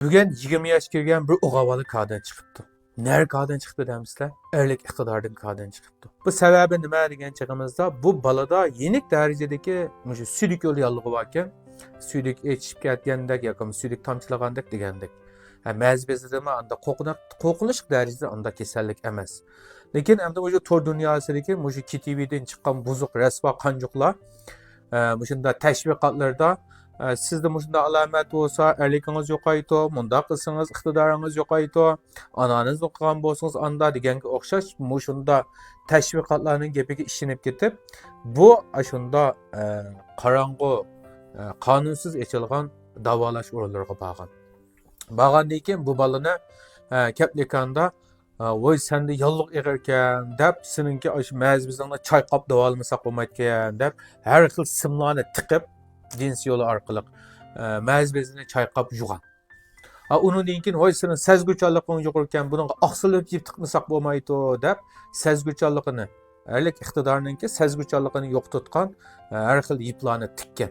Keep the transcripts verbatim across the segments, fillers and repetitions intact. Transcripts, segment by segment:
بۈگۈن يىگىرمە ياشقا كىرگەن بىر ئوغۇل بالا كاردىن چىقىپتۇ. نەگە كاردىن چىقتى دەمسىلەر؟ ئەرلىك ئىقتىدارىدىن كاردىن چىقىپتۇ. بۇ سەۋەبى نېمە دېگەن چېغىمىزدا، بۇ بالىدا يېنىك دەرىجىدىكى مۇشۇ سۈيدۈك يولى ياللۇغى باركەن، سۈيدۈك ئېچىشىپ كەتكەندەك ياكى سۈيدۈك تامچىلىغاندەك دېگەندەك. ھە، مەزى بېزىدىمۇ ئاندا قورقۇنار-، قورقۇنچلۇق دەرىجىدە ئاندا كېسەللىك ئەمەس. لېكىن ئەمدى مۇشۇ تور دۇنياسىدىكى مۇشۇ كېتىۋىدىن چىققان بۇزۇق رەسۋا قانجۇقلار، ئە، مۇشۇنداق تەشۋىقاتلىرىدا، ئە، سىزدە مۇشۇنداق ئالامەت بولسا، ئەرلىكىڭىز يوقايدۇ، مۇنداق قىلسىڭىز ئىقتىدارىڭىز يوقايدۇ، ئانالىز ئوقۇغان بولسىڭىز ئاندا دېگەنگە ئوخشاش مۇشۇنداق تەشۋىقاتلارنىڭ گېپىگە ئىشىنىپ كېتىپ، بۇ ئاشۇنداق، ئە، قاراڭغۇ، ئە، قانۇنسىز ئېچىلغان داۋالاش ئورۇنلىرىغا بارغان. بارغاندىن كېيىن بۇ بالىنى، ئە، كەپلىكاندا، ئە، ۋوي، سەندە ياللۇغ ئېغىركەن دەپ، سېنىڭكى ئاشۇ مەزى بېزىڭنى چايقاپ داۋالىمىساق بولمايدىكەن دەپ، ھەر خىل سىملارنى تىقىپ، جىنسىي يولى ئارقىلىق، ئە، مەزى بېزىنى چايقاپ يۇغان. ھا، ئۇنىڭدىن كېيىن، ۋوي، سېنىڭ سەزگۈچانلىقىڭ يۇقىرىكەن، بۇنىڭغا ئاقسىل يىپ تىقمىساق بولمايدۇ دەپ، سەزگۈچانلىقىنى، ئەرلىك ئىقتىدارىنىڭكى سەزگۈچانلىقىنى يوقىتىۋاتقان، ئە، ھەر خىل يىپلارنى تىككەن.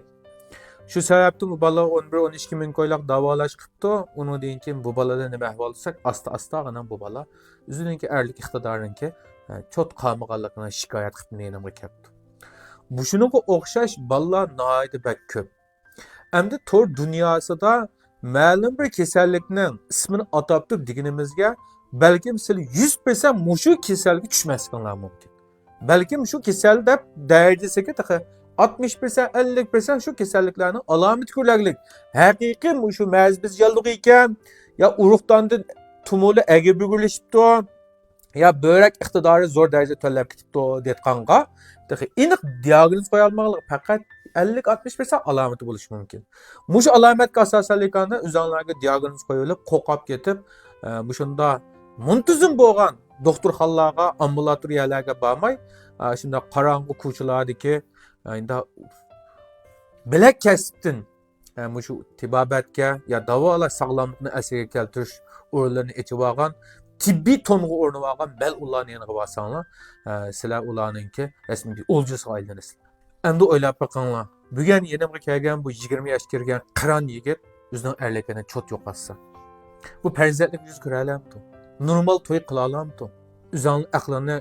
شۇ سەۋەبتىن بۇ بالا ئون بىر، ئون ئىككى مىڭ كويلۇق داۋالاش قىپتۇ. ئۇنىڭدىن كېيىن بۇ بالىدا نېمە ئەھۋال دېسەك، ئاستا-ئاستا ئانا بۇ بالا ئۆزىنىڭكى ئەرلىك ئىقتىدارىنىڭكى، ئە، چوت قالمىغانلىقىنى شىكايەت قىلىپ مېنىڭغا كەپتۇ. مۇشۇنىڭغا ئوخشاش بالىلار ناھايىتى بەك كۆپ. ئەمدى تور دۇنياسىدا مەلۇم بىر كېسەللىكنىڭ ئىسمىنى ئاتاپ تۇرۇپ دېگىنىمىزگە، بەلكىم سىلەر يۈز پىرسەنت مۇشۇ كېسەلگە چۈشمەسلىكىڭلار مۇمكىن. بەلكىم شۇ كېسەل دەپ دەرىجىسىگە تېخى ئاتمىش پىرسەنت، ئەللىك پىرسەنت شۇ كېسەللىكلەرنىڭ ئالامىتى كۆرۈلەرلىك. ھەقىقىي مۇشۇ مەزى بېزى ياللۇغى ئىكەن، يا ئۇرۇقداندىن تومۇرلار ئەگرى-بۈگرىلىشىپتۇ، يا بۆرەك ئىقتىدارى زور دەرىجىدە تۆۋەنلەپ كېتىپتۇ دەيدىغانغا، تېخى ئېنىق دىئاگنوز قويالمىغانلىقى، پەقەت ئەللىك ئاتمىش پىرسەنت ئالامىتى بولۇشى مۇمكىن. مۇشۇ ئالامەتكە ئاساسەنلىكەندە ئۆزۈڭلارگە دىئاگنوز قويۇۋېلىپ، قورقۇپ كېتىپ، ئە، مۇشۇنداق مۇنتىزىم بولغان دوختۇرخانىلارغا، ئامبۇلاتورىيەلەرگە بارماي، ئە، شۇنداق قاراڭغۇ كوچىلاردىكى، ئە، ئىنداق بىلەك كەسىپتىن، ئە، مۇشۇ تېبابەتكە يا داۋالاش، ساغلاملىقنى ئەسلىگە كەلتۈرۈش ئورۇنلىرىنى ئېچىۋالغان، تېببىي تونغا ئورىنىۋالغان مەلئۇنلارنىڭ يېنىغا بارساڭلار، ئە، سىلەر ئۇلارنىڭكى رەسمىي بىر ئولجىسىغا ئايلىنىسىلەر. ئەمدى ئويلاپ بېقىڭلار، بۈگۈن يېنىمغا كەلگەن بۇ يىگىرمە ياشقا كىرگەن قىران يىگىت ئۆزىنىڭ ئەرلىكىنى چوت يوقاتسا، بۇ پەرزەنتلىك يۈز كۆرەلەمتۇ؟ نورمال توي قىلالامتۇ؟ ئۆزۈڭلار ئەقلىڭنى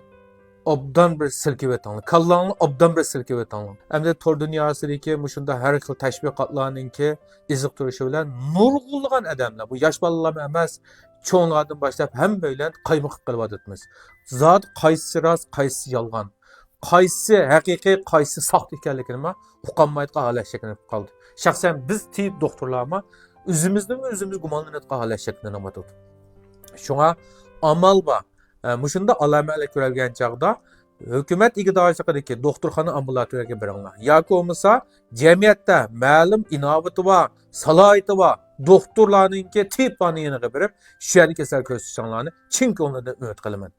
ئوبدان بىر سىلكىۋېتىڭلار، كاللاڭلارنى ئوبدان بىر سىلكىۋېتىڭلار. ئەمدى تور دۇنياسىدىكى مۇشۇنداق ھەر خىل تەشۋىقاتلارنىڭكى ئېزىقتۇرۇشى بىلەن نۇرغۇنلىغان ئادەملەر، بۇ ياش بالىلارمۇ ئەمەس، چوڭلاردىن باشلاپ ھەممە بىلەن قايمۇقۇپ قېلىۋاتىمىز. زادى قايسىسى راست، قايسىسى يالغان، قايسىسى ھەقىقىي، قايسىسى ساختا ئىكەنلىكىنىمۇ ئۇقالمايدىغان ھالەت شەكىللىنىپ قالدى. شەخسەن بىز تېبىب دوختۇرلارمۇ ئۆزىمىزنىمۇ ئۆزىمىز گۇمانلىنىۋاتقان ھالەت شەكىللىنىۋاتىدۇ. شۇڭا ئامال بار. ئە، مۇشۇنداق ئالامەتلەر كۆرۈلگەن چاغدا ھۆكۈمەت ئىگىدارچىلىقىدىكى دوختۇرخانا، ئامبۇلاتورىيەگە بېرىڭلار. ياكى بولمىسا جەمئىيەتتە مەلۇم ئىناۋىتى بار، سالاھىيىتى بار دوختۇرلارنىڭكى، تېبىپلارنىڭ يېنىغا بېرىپ، شۇ يەردە كېسەل كۆرسىتىشىڭلارنى چىن كۆڭلۈمدىن ئۈمىد قىلىمەن.